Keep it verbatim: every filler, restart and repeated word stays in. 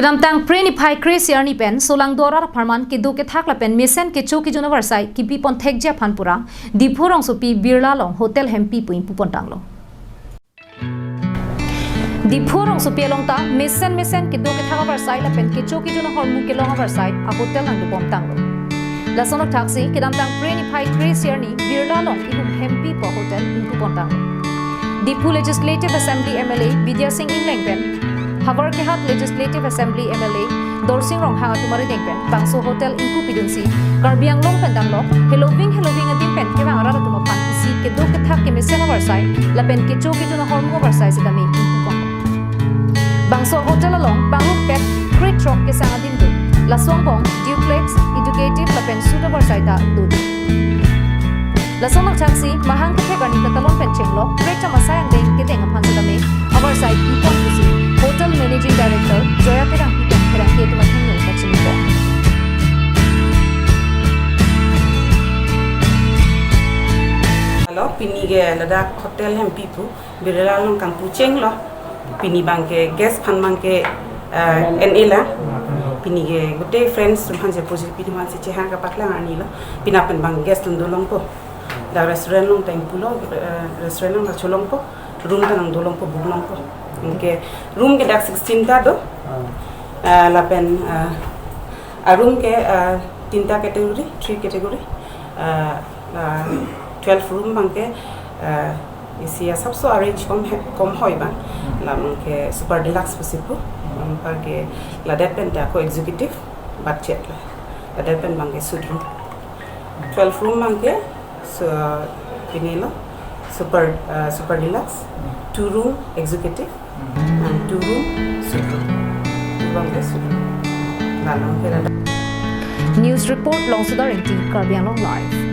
Kedamtang Phre niphai kre-isi arni pen solangdo arat apharman kedo kethak lapen mesen kecho kejun avarsai kipipon thekji aphan pura Diphu rongsopi Birla along hotel hempi pu ingpu pontanglo. Diphu rongsopi along ta mesen mesen kedo kethak avarsai lapen kecho kejun ahormu kelong avarsai a hotel nangdobom tanglo. Lason athaksi kedamtang Phre niphai kre-isi arni Birla along ilum hempi pu a hotel ingpu pontanglo. Diphu Legislative Assembly M L A Bidya Sing Engleng pen Howraghat Legislative Assembly M L A Dorsing Ronghang atum arideng pen bangso hotel ingpu pidunsi Karbi Anglong pen damlo heloving heloving adim pen kevang arat atum aphan isi kedo kethak kemesen avarsai lapen kecho kejun ahormu avarsai setame ingpu pon. Bangso hotel along bangrum pet krethrok kesang adim do. Laso angbong duplex, educative lapen suit avarsai ta do. Lason athaksi mahang kethek arni katalon pen chenglok krethrok asai angdeng kedeng aphan setame avarsai ingpon pusi Hotel Managing Director Joya Terangpi pen Terangpi atum athengno kachinipon. Hello, pini ke ladak hotel hempi pu Birla along kangpu chenglo. Pini abangke guest aphan abangke uh, en-e lang. Pini ke gute friends atum aphan je puji pini aphan si chehang kapaklang arni lo. Pini pen abang guest atum dolongpo. Dak restaurant along ta ingpulo, uh, restaurant along ta cholongpo. Room ta nangdolongpo, book longpo. Okay. Room ke dak sixteen ta do. Uh, lapen uh, a room ke uh, tinta category, three category. Uh, uh, twelve room abangke uh, isi asapso arrange kom he, kom hoi abang. La abangke super deluxe pusi pu. Abangke ladet pen ta ko executive budget la. Ladet pen abangke suite room. Twelve room abangke so pini lo super uh, super deluxe, two room executive, and two room suite room. Abangke suite room. La abangke ladak. News report Longsodar Ingti, Karbi Anglong Live.